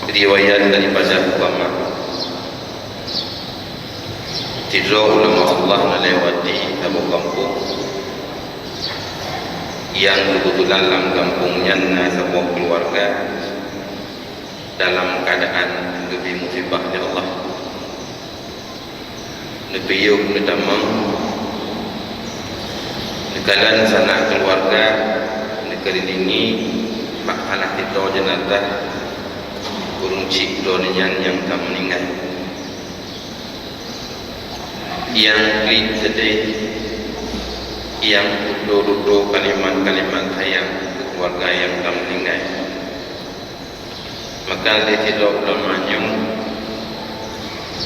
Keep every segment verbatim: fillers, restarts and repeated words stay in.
Riwayat daripada ulama, sidroe ulama Allah neulewati saboh gampông nyang keubeutulan lam gampông nyan na saboh keuluwarga dalam keuadaan geubri musibah lé Allah. Neupiôh neutamong, neukalon sanak keuluwarga, neukeulilingi bak salah sidroe jeunazah ureuëng chik droeneuh nyan nyang ka meuninggai. Nyang klik seudeh, nyang tutoe-tutoe kalimat-kalimat sayang keu keuluwarga nyang ka meuninggai. Maka lé sidroe ulama nyoe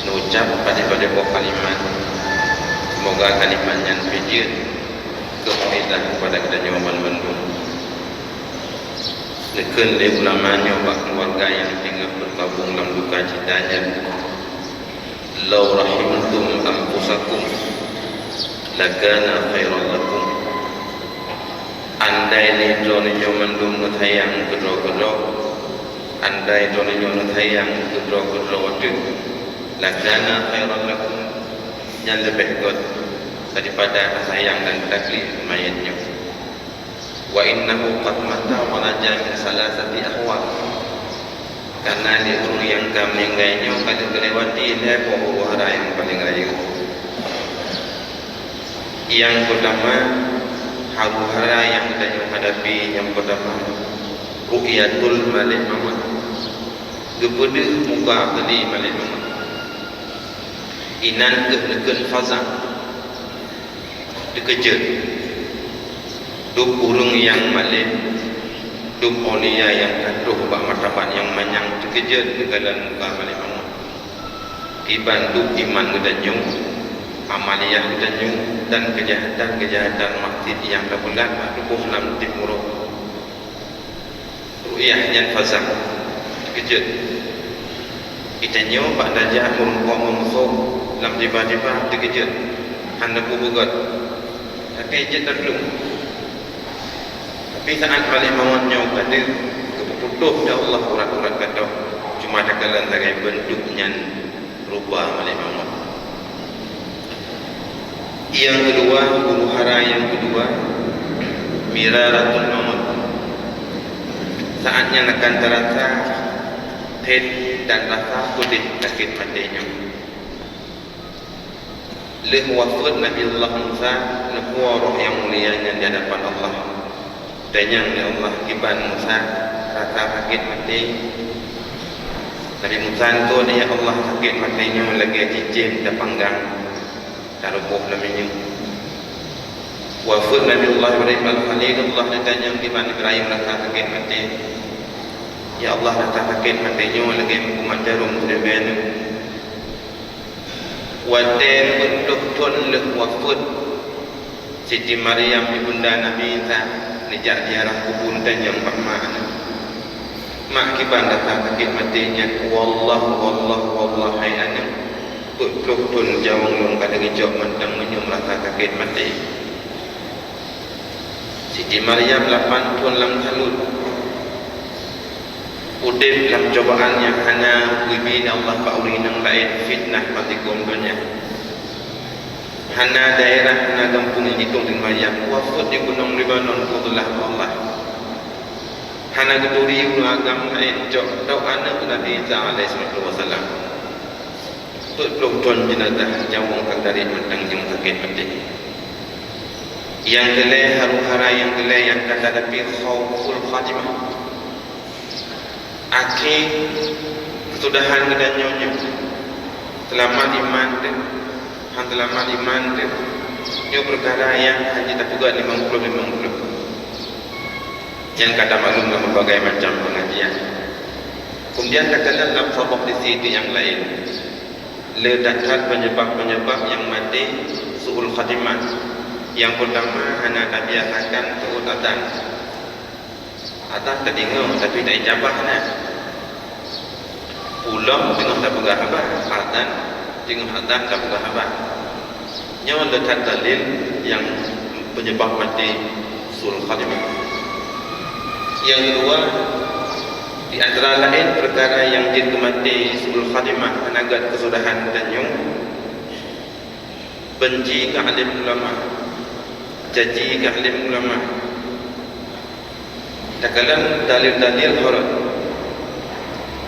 neucap padé-padé boh kalimat. Seumoga kalimat nyan pih jeuet keu mau'izah keupada geutanyoe banmandum. Neukheun lé ulama nyoe bak keuluwarga nyang teungoh beugabong lam duka cita nyan, "Lau rahimtum anfusakum lakana khairan lakum." Andai lé droeneuh nyoe mandum neusayang keudroe-keudroe, andai droeneuh nyoe neusayang keudroe-keudroe teuh, lakana khairan lakum, nyan leubeh gét daripada tasayang dan taklik manyét nyoe. "Wa innahu qad mata wa naja min salasati ahwal." Karena lé ureuëng nyang ka meuninggai nyoe ka lheueh geulewati lhée boh huru-hara nyang paleng rayeuk. Nyang peutama, huru-hara nyang geutanyoe hadapi nyang peutama, ru'yatul Malik Mahmud. Geupeudeuh muka asli Malik Mahmud. Inan kheueh neukheun faza. Teukeujot. Dub ureuëng nyang malem, dub aulia nyang ka troh bak martabat nyang manyang teukeujot geukalon muka Malik Mahmud. Kiban dub iman geutanyoe, amaliah geutanyoe, dan keujahatan-keujahatan maksiet nyang ka beulat bak tuboh lam tieb uroe. Ru'yah nyan faza, teukeujot. Geutanyoe bak tajak meurumpok meumeuso lam tiba-tiba teukeujot, hana peue beugét. Tapi jeuet dan lom. Tapi saát Malik Mahmud nyoe ka deuh, geupeuputôh lé Allah urat-urat gadôh, cuma takalon lagée beuntuk nyan rupa Malik Mahmud. Nyang keudua, huru-hara nyang keudua, Miraratul Maut. Saát nyan akan tarasa that dan rasa peudeh sakét maté nyoe. Lheueh wafeuet Nabi Allah Musa, neupuwoe roh nyang mulia nyan di hadapan Allah. Tanyong lé Allah, "Kiban Musa rasa sakét maté?" Nabi Musa neutanyong, "Ya Allah, sakét maté nyoe lagée cicém tapanggang, taruboh lam minyeuk." Wafeuet Nabi Allah Ibrahim Al-Khalil, Allah neutanyong, "Kiban Ibrahim rasa sakét maté?" "Ya Allah, rasa sakét maté nyoe lagée meukumat jarom teureubée." Watée peuet ploh thon lheueh wafeuet, Siti Maryam ibunda Nabi Isa neujak ziarah kubu neutanyong bak mak aneuëk, "Mak, kiban rasa sakét maté nyan?" "Wallah, wallah, wallah, hai aneuëk, peuet ploh thon nyawöng lôn ka lagée cok mantong meunyoe rasa sakét maté." Siti Maryam lapan thon lam saleuet. Udeb lam cobaan nyang hana geubi lé Allah bak ureuëng inong laén, fitnah bak sigohlom donya. Hana daerah, hana gampông nyang jitong Siti Maryam. Wafeuet di gunong Lebanon, peubeulah Allah. Hana geuturi ureuëng agam laén, cok tôk aneuëk Nabi Isa alaihi salatu wasalam. Peuet ploh thon jeunazah nyawöng ka tarek mantong nyang sakét maté. Nyang keulhée, huru-hara nyang keulhée nyang ka tahadapi, khauful khatimah. Akhé keusudahan geutanyoe nyoe, seulamat iman teuh, han seulamat iman teuh, nyoe peukara nyang hana tapeugah limong ploh limong ploh. Nyang ka tamaklum lam berbagai macam pengajian. Kemudian takalon lam saboh sisi nyang laén. Le that-that penyebab-penyebab nyang maté su'ul khatimah. Nyang peutama, hana tabiasakan seuôt azan. Azan tadeungoe, tapi taijabah na. Ulôn teungoh tapeugah haba, azan teungoh azan tapeugah haba. Nyoe le that dalil nyang penyebab maté su'ul khatimah. Nyang keudua, Di antara laén peukara nyang jeuet keu maté su'ul khatimah, hana gét keusudahan tanyoe, beunci keu alim ulama, caci keu alim ulama. Takalon dalil-dalil horot.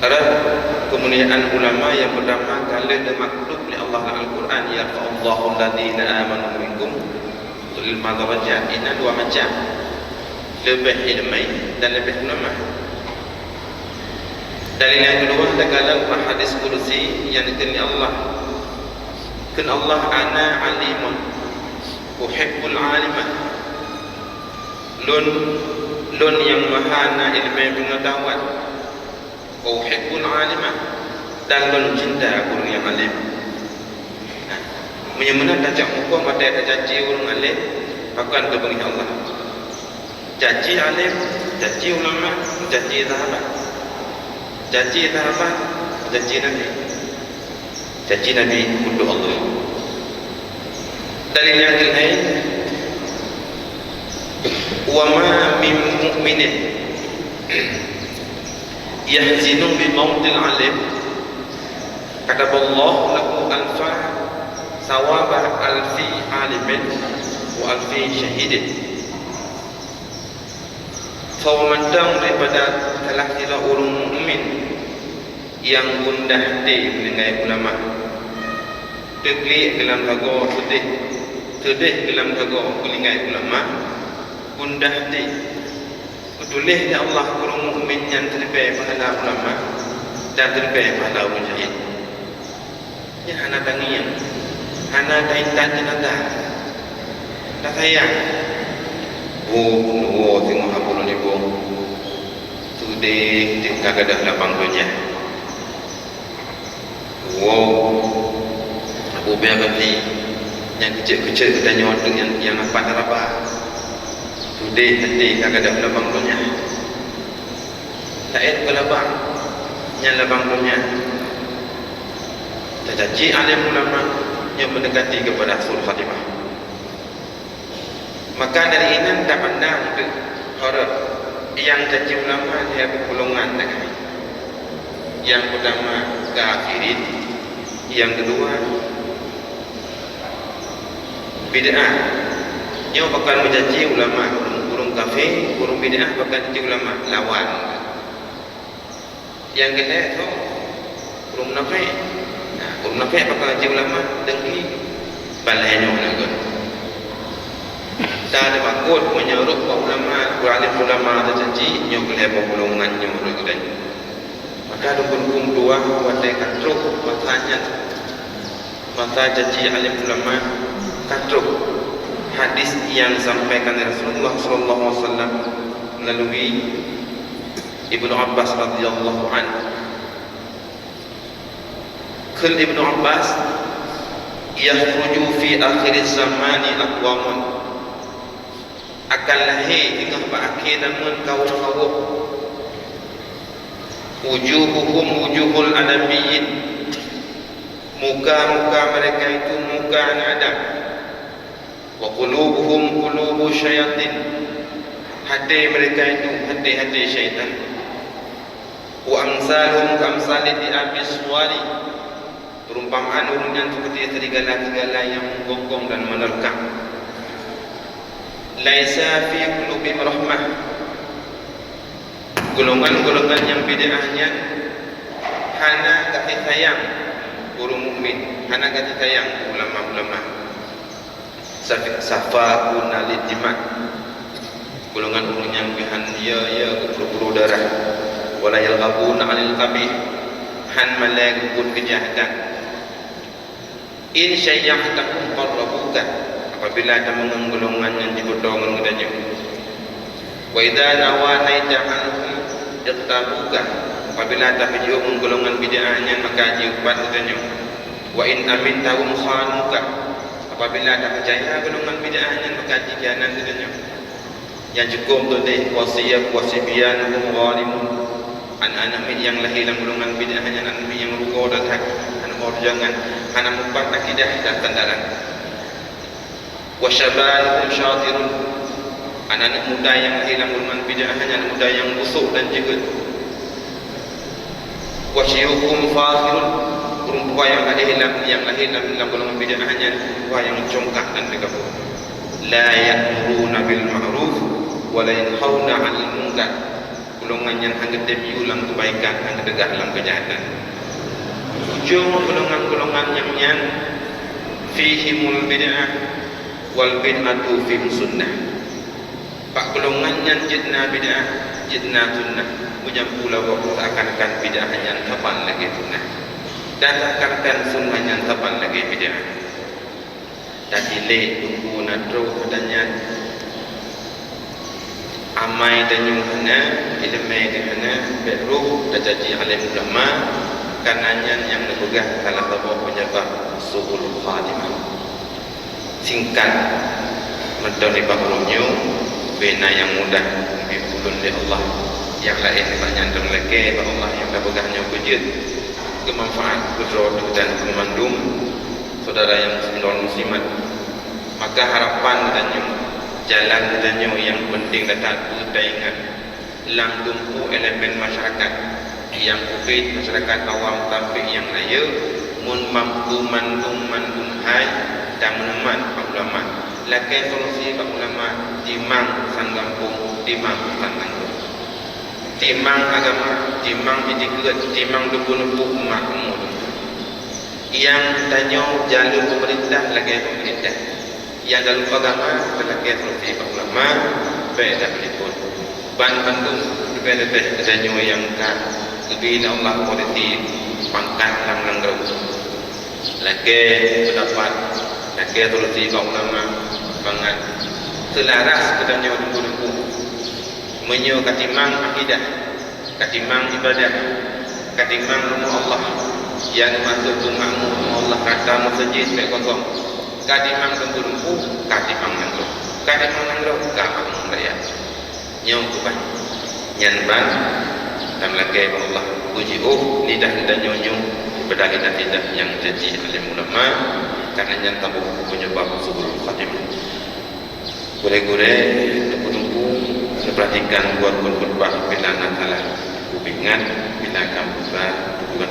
Rot keumuliaan ulama nyang peutama ka lheueh neumaktueb lé Allah lam Al-Qur'an, "Yarfa'ullahu alladzina amanu minkum wa ulil darajat." Inan dua macam, leubeh ileumèe dan leubeh ulama. Dalil nyang keudua, takalon bak hadis kudusi nyang geukheun lé Allah. Kheun Allah, "Ana alimun uhibbul alimah." Lôn, lôn nyang maha na ileumèe peungeutahuan. "Wa uhibbul alimah," dan lôn cinta ureueng nyang alim. Nah, meunyoe meunan tacok muphom watèe tacaci ureueng alim, pakon teupeugah Allah. Caci alim, caci ulama, caci sahabat. Caci sahabat, caci Nabi. Caci Nabi untuk Allah. Dalil nyang keuhai, "Wa ma min mu'minin yahzinu bi mautil alim, kataballahu lahu alfa sawaba alfi alimin wa alfi syahidin." Soe mantong daripada salah sidroe ureueng mukmin nyang gundah até meuninggai ulama, teuklik keu lam sagoe seudeh, seudeh keu lam sagoe meuninggai ulama, gundah até, geutuléh lé Allah ureueng mukmin nyan siribèe pahala ulama dan siribèe pahala ureueng syahid. Nyan hana tangieng, hana taintat jeunazah. Tasayang. Boh, neuwoe singoh hapôh lôn iboh. Seudeh teuka gadôh lam bang donya. Woe, Abu Bakar ni, nyang keucek-keucek geutanyoe teuh nyang, nyang apat raba. Seudeh teuka gadôh lam bang donya. Taét keu labang, nyan labang donya. Tacaci alim ulama nyang meundekati keupada su'ul khatimah. Maka dari inan tapandang teuh horot nyang caci ulama lhèe boh golongan teuh. Nyang peutama kafirin, nyang keudua bid'ah. Nyoe pakon meucaci ulama, ureueng, ureueng kafé, ureueng bid'ah pakon caci ulama, lawan. Nyang keulhèe soe? Ureueng munafék. Nah, ureueng munafék pakon caci ulama, dengki. Ban lhèe nyoe na geuh. Teumakot meunyoe rot bak ulama, alim ulama teucaci, nyoe keulhèe boh golongan nyoe rot geutanyoe. Maka dukun-dukun dua watèe ka trok masa nyan, masa caci alim ulama ka trok. Hadis nyang sampaikan Rasulullah sallallahu alaihi wasallam melalui Ibnu Abbas radhiyallahu anhu. Kheun Ibnu Abbas, "Yakhruju fi akhiriz zamani aqwamun." Akan lahé teungoh bak akhé zaman kawöm-kawöm. "Wujuhuhum wujuhul adamiyyin." Muka-muka mereka itu muka anak Adam. "Wa qulubuhum qulubu syayatin." Hati mereka itu hati-hati syaitan. "Wa amsaluhum kamsali dhi'abi suwari." Perumpamaan ureueng nyan seperti serigala-serigala nyang menggonggong dan menerkam. "Laisa fi qulubihim rahmah." Golongan-golongan nyang bid'ah nyan hana kasih sayang ureueng mukmin, hana kasih sayang ulama-ulama. Safi-, safauna lid dima. Golongan ureueng nyang meuhan, ya, ya, geupuro-puro darah. Wala yarghabuna 'anil qabih. Han malèe geupeubuet keujahatan. In syayya'tahum qarrabuka. Apabila tameungon golongan nyan jibeutôi ngon geutanyoe. Wa idza nawaita 'anhum iqtabuka. Apabila tapeujiôh ngon golongan bid'ah nyan, maka jiupat geutanyoe. Wa in amintahum khanuka. Apabila tapeucaya golongan bid'ah nyan, maka jikhianat geutanyoe. Nyang cukôp teuh deh, wa siya-, wa sibyanuhum gharimun. Aneuk-aneuk miet nyang lahé lam golongan bid'ah nyan aneuk miet nyang rugoe that, aneuk meurujangan, hana mupat akidah dan sandaran. Wa syabanuhum syatirun. Aneuk-aneuk muda nyang lahé lam golongan bid'ah nyan aneuk muda nyang busôk dan jeuhet. Wa syuyukhuhum fakhirun, ureuëng tuha nyang lahé lam, nyang lahé lam, lam golongan bid'ah nyan, ureuëng tuha nyang congkak dan teugaboh. La ya'muruna bil ma'ruf wa la yanhauna 'anil munkar. Golongan nyan hana geutém yue lam keubaikan, hana geuteugah lam keujahatan. Ujong golongan-golongan nyang nyan, fihimul bid'ah wal bid'atu fihim sunnah. Bak golongan nyan jeuet na bid'ah, jeuet na sunnah. Meunyoe pula waku seakan-akan bid'ah nyan saban lagée sunnah, dan seakan-akan sunnah nyan saban lagée bid'ah. Tapi lé Teungku na troh geutanyan. Amai tanyoe hana, iéleumé geuh hana, bék rôh tacaci alim ulama, kareuna nyan nyang neupeugah salah saboh penyebab su'ul khatimah. Singkat, meuteun nibak uroe nyoe, beu na nyang mudah geubri ulôn lé Allah. Nyang laén nibak nyan dong lakée bak Allah nyang tapeugah nyoe beujeuet, geumanfaat keu droe teuh dan keu mandum syedara nyang muslim dan muslimat. Maka harapan geutanyoe, jalan geutanyoe nyang penting that-that beutaingat lam teumpo elemen masyarakat, nyang ubit masyarakat awam sampai nyang rayeuk, mun mampu mandum-mandum hai dan meunumat bak ulama. Lakée solusi bak ulama, timang urusan gampông, timang urusan nanggroe. Timang agama, timang itikeuet, timang teupeu-neupeu umat umu. Nyang tanyoe jalur pemerintah lagée pemerintah. Nyang jalur agama, lakée solusi bak ulama, bék tapeuliput. Ban bandum leubeh-leubeh geutanyoe nyang ka geubri lé Allah posisi pangkat lam nanggroe. Lakée pendapat, lakée solusi bak ulama, mangat seularas geutanyoe teungku-teungku. Meunyoe ka timang akidah, ka timang ibadah, ka timang rumoh Allah, nyang meuseue beumakmu rumoh Allah rata meuseujid bék kosong, ka timang teungku-teungku, ka timang nanggroe, ka timang nanggroe, ka makmu rakyat. Nyoe keuban. Nyan ban, tameulakée bak Allah, puji oh lidah geutanyoe nyoe, daripada lidah-lidah nyang jadi alim ulama, kareuna nyan saboh penyebab su'ul khatimah. Gurée-gurée, teungku-teungku, neupeuratikan buet rukon khutbah bila na salah. Ubit nyan, bila ka buka, tujuan